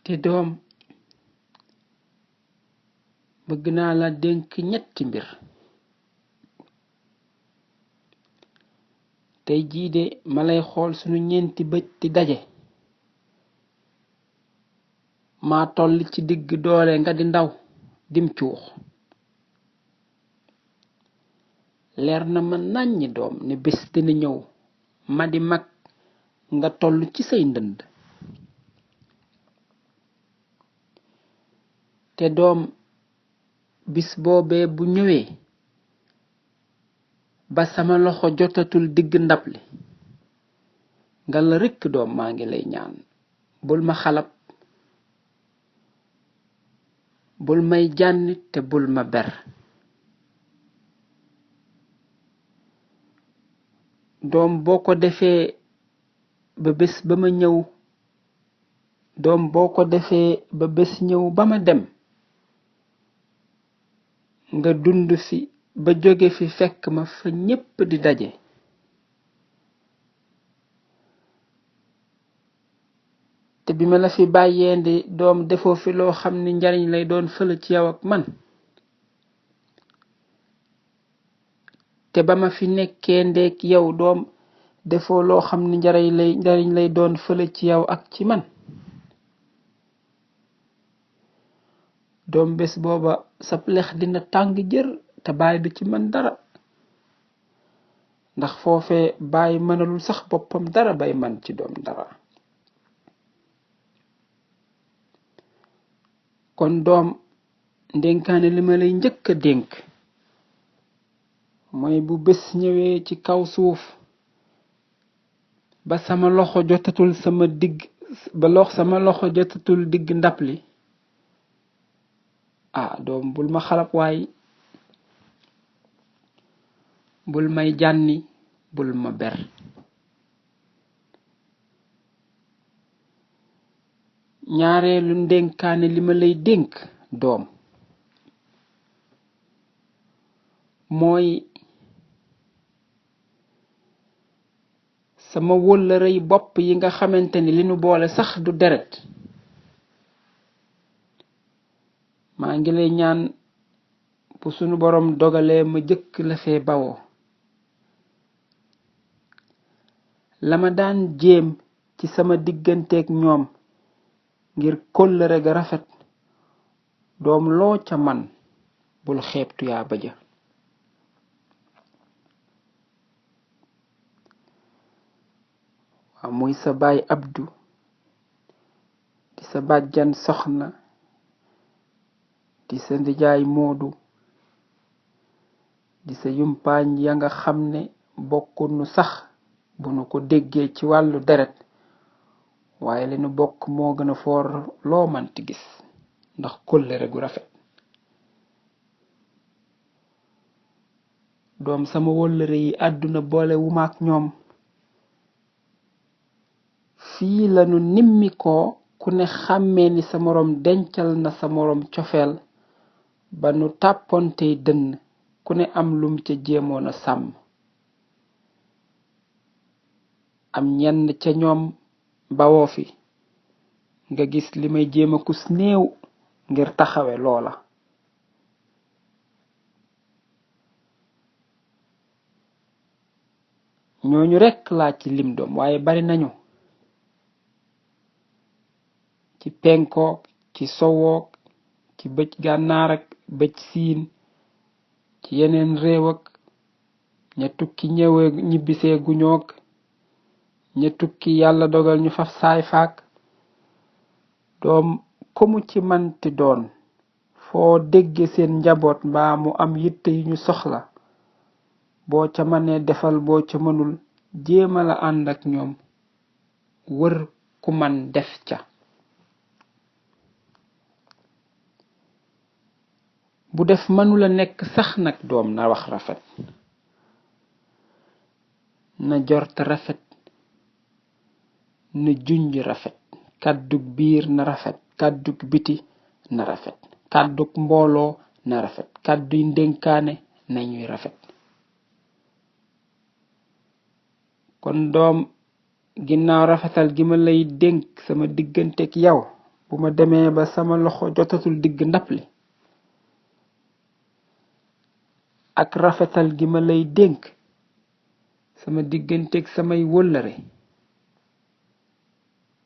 te doom bëgg naa la dénk ñetti mbir. tey jii de ma lay xool sunu ñeenti bët di daje. maa toll ci digg doole nga di ndaw dim cuux. leer na ma nàññi doom ne bés dina ñëw ma di mag nga toll ci say ndënd. te doom bis boobee bu ñëwee ba sama loxo jotatul digg ndab li nga la rekk doom maa ngi lay ñaan bul ma xalab, bul may jànni te bul ma ber. doom boo ko defee ba bés ba ma ñëw doom boo ko defee ba bés ñëw ba ma dem nga dund fi ba jóge fi fekk ma fa ñépp di daje. te bi ma la fi bàyyee ndi doom defoo fi loo xam ni njariñ lay doon fële ci yow ak man. te ba ma fi nekkee ndeek yow doom defoo loo xam ni njariñ lay doon fële ci yow ak ci man. doom bés booba sab lex dina tàng jër te baay du ci man dara, ndax foofee baay mënalul sax boppam dara bay man ci doom dara. kon doom ndénkaane li ma lay njëkk a dénk mooy bu bés ñëwee ci kaw suuf ba sama loxo jotatul digg ndab li, doom bul ma xalab waay, bul may jànni bul ma ber. ñaareelu ndénkaane li ma lay dénk doom mooy sama wóllërey bopp yi nga xamante ni li nu boole sax du deret. maa ngi lay ñaan bu sunu borom dogalee ma jëkk la fee bawoo, la ma daan jéem ci sama digganteeg ñoom ngir kóllëre ga rafet, doom loo ca man bul xeeb tuyaaba ja. muy sa baay Abdu, di sa bàjjan Soxna, di sa ndijaay Moodu, di sa yumpaañ ya nga xam ne bokkunu sax bu nu ko déggee ci wàllu deret, waaye li nu bokk moo gën a foor loo manti gis ndax kóllëre gu rafet. doom sama wóllëre yi àdduna boole wu ma ak ñoom. fii lanu nimmi ko ku ne xàmmee ni sa moroom dencal na sa moroom cofeel ba nu tàppontey dënn ku ne am lum ca jéemoon a sàmm. am ñenn ca ñoom bawoo fi nga gis li may jéem a kus néew ngir taxawe loola. ñooñu rekk laa ci lim doom, waaye bari nañu ci penkook ci sowook ci bëj gànnaar ak bëj siin, ci yeneen réew ak ña tukki ñibbisee guñoog ña tukki yàlla dogal ñu faf saay faak. doom ko mu ci manti doon foo dégge seen njaboot mbaa mu am yitte yu ñu soxla, boo ca mënee defal boo ca mënul jéema la ànd ak ñoom wër ku man def ca. bu def mënula nekk sax nag doom na wax rafet, na jort rafet, na junj rafet, kàddug biir na rafet, kàddug biti na rafet, kàddug mbooloo na rafet, kàdduy ndénkaane nañuy rafet. kon doom ginnaaw rafetal gi ma lay dénk sama digganteeg yow bu ma demee ba sama loxo jotatul digg ndab li ak rafetal gi ma lay dénk sama digganteeg samay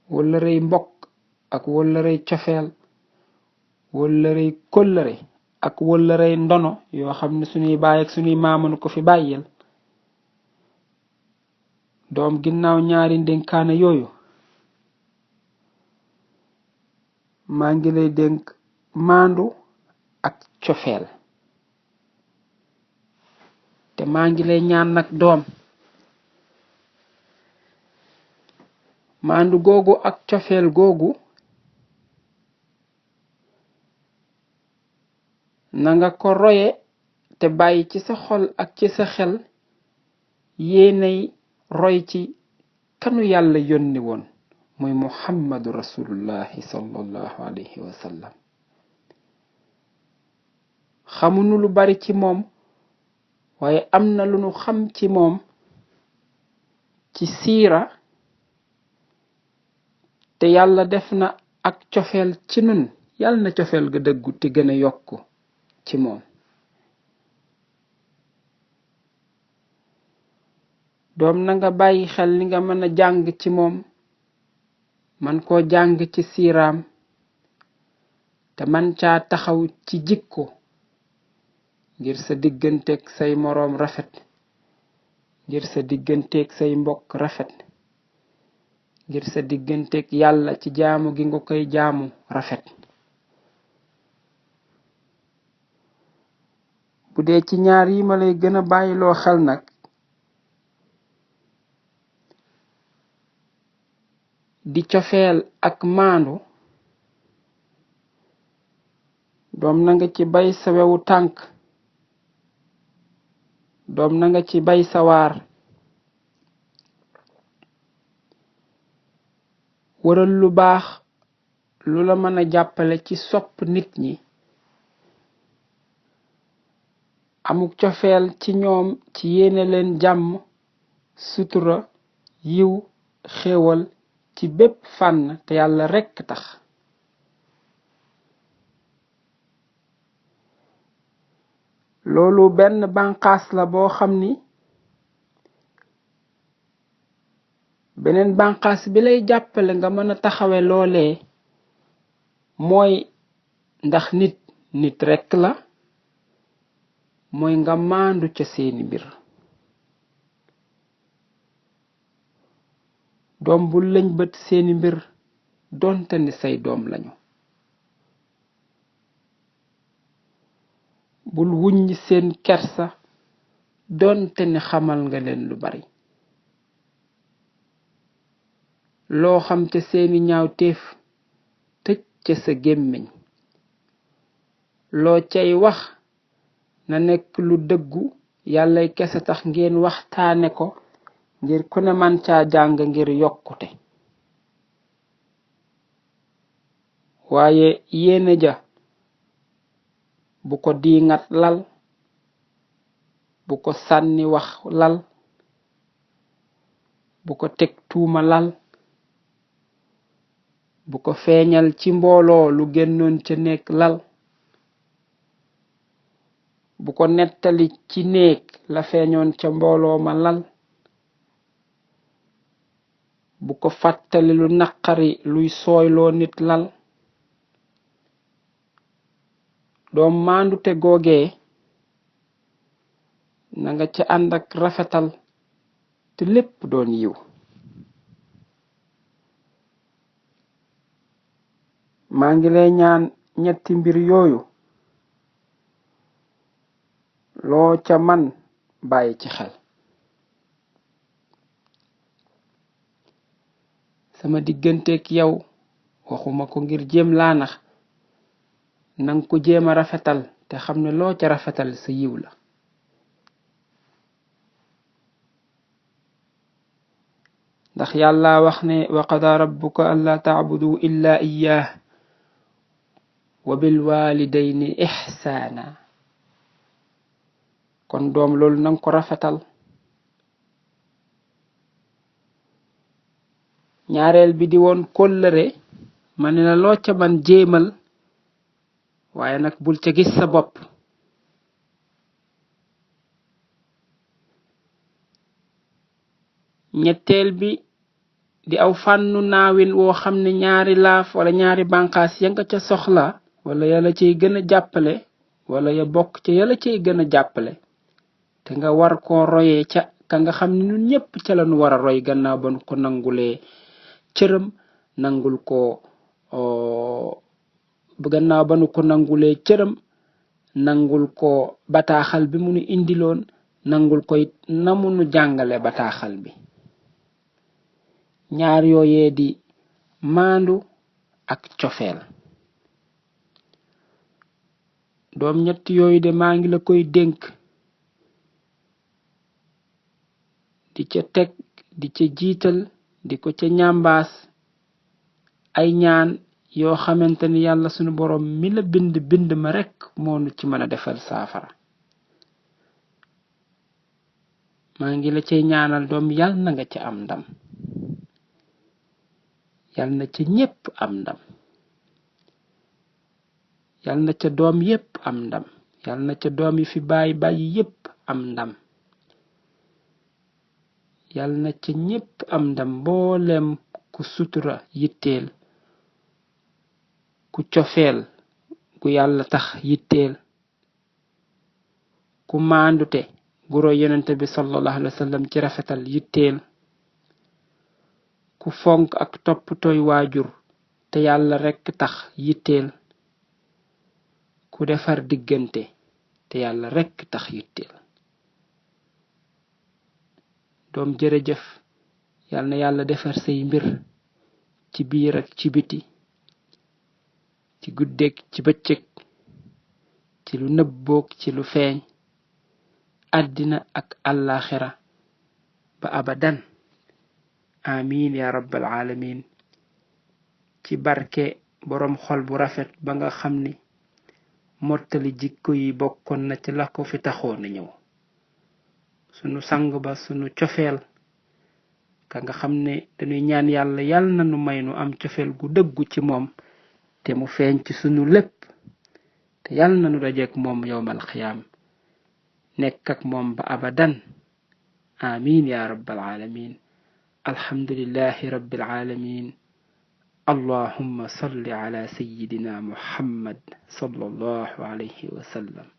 wëllërey mbokk ak wëllërey cofeel wëllërey kóllëre ak wëllërey ndono yoo xam ne suñuy baay ak suñuy maamanu ko fi bàyyil doom ginnaaw ñaari ndénkaane yooyu maa ngi lay dénk maandu ak cofeel te maa ngi lay ñaan nag doom maandu googu ak cofeel googu na nga ko roye te bàyyi ci sa xol ak ci sa xel yéenay roy ci kanu yàlla yónni woon muy muhammadu rasulullahi sallallahu alayhi wa sallam xamuñu lu bari ci moom waaye am na lu nu xam ci moom ci siira te yàlla def na ak cofeel ci nun yàlla na cofeel ga dëggu te gën a yokku ci moom doom na nga bàyyi xel li nga mën a jàng ci moom man koo jàng ci siiraam te man caa taxaw ci jikko ngir sa digganteeg say moroom rafet ngir sa digganteeg say mbokk rafet ngir sa digganteeg yàlla ci jaamu gi nga koy jaamu rafet bu dee ci ñaar yi ma lay gën a bàyyiloo xel nag di cofeel ak maandu doom na nga ci bay sa wewu tànk doom na nga ci bay sa waar waral lu baax lu la mën a jàppale ci sopp nit ñi amuk cofeel ci ñoom ci yéene leen jàmm sutura yiw xéewal ci bépp fànn te yàlla rekk tax loolu benn bànqaas la boo xam ni beneen bànqaas bi lay jàppale nga mën a taxawe loolee mooy ndax nit rekk la mooy nga maandu ca seeni mbir doom bu lañ bët seeni mbir donte ni say doom lañu bul wuññi seen kersa donte ni xamal nga leen lu bari loo xam ca seeni ñaawteef tëj ca sa gémmiñ loo cay wax na nekk lu dëggu yàllay kese tax ngeen waxtaane ko ngir ku ne man caa jàng ngir yokkute waaye yéene ja bu ko diingat lal bu ko sànni wax lal bu ko teg tuuma lal bu ko feeñal ci mbooloo lu génnoon ca néeg lal bu ko nettali ci néeg la feeñoon ca mbooloo ma lal bu ko fàttali lu naqari luy sooyloo nit lal doom maandute googee na nga ca ànd ak rafetal te lépp doon yiw maa ngi lay ñaan ñetti mbir yooyu loo ca man bàyyi ci xel sama digganteeg yow waxuma ko ngir jéem laa nax nang ko jéem a rafetal te xam ne loo ca rafetal sa yiw la ndax yàlla wax ne wa qada rabbuka alla ta'budu illa iyyah wa bil walidayni ihsana kon doom loolu nang ko rafetal ñaareel bi di woon kóllëre ma ne la loo ca man jéemal waaye nag bul ca gis sa bopp. ñetteel bi di aw fànnu naawin woo xam ne ñaari laaf wala ñaari bànqaas ya nga ca soxla wala yàlla cay gën a jàppale wala ya bokk ca yàlla cay gën a jàppale te nga war koo royee ca ka nga xam ne ñun ñépp ca lañu war a roy gannaaw ba nu ko nangulee cëram nangul ko gannaaw ba nu ko nangulee cëram nangul ko bataaxal bi mu nu indiloon nangul ko it na mu nu jàngale bataaxal bi. ñaar yooyee di maandu ak cofeel. doom ñett yooyu de maa ngi la koy dénk di ca teg di ca jiital di ko ca ñambaas ay ñaan yoo xamante ni yàlla sunu borom mi la bind ma rekk moo nu ci mën a defal saafara. maa ngi la cay ñaanal doom yal na nga ca am ndam, yal na ca ñépp am ndam, yal na ca doom yépp am ndam, yal na ca doom yi fi bàyyi yépp am ndam, yal na ca ñépp am ndam. mboolem ku sutura yitteel, ku cofeel gu yàlla tax yitteel, ku maandute gu roy yonente bi sallallahu alayhi wa sallam ci rafetal yitteel, ku fonk ak toppatooy waajur te yàlla rekk tax yitteel, ku defar diggante te yàlla rekk tax yitteel. doom jërëjëf, yal na yàlla defar say mbir ci biir ak ci biti, ci guddeeg ci bëccëg, ci lu nëbboog ci lu feeñ, àddina ak àllaaxira ba abadan. amin ya rabbal alamin. ci barke boroom xol bu rafet ba nga xam ni mottali jikko yi bokkoon na ci la ko fi taxoon na ñëw, sunu sang ba sunu cofeel ka nga xam ne dañuy ñaan yàlla yal na nu may nu am cofeel gu dëggu ci moom te mu feeñ ci sunu lépp, te yal na nu dajeek moom yowmal xiyaam nekk ak moom ba abadan. amin ya rabbal alamin. alhamdulillahi rabbil alamin. allahumma salli ala sayyidina muhammad sallallahu alayhi wa sallam.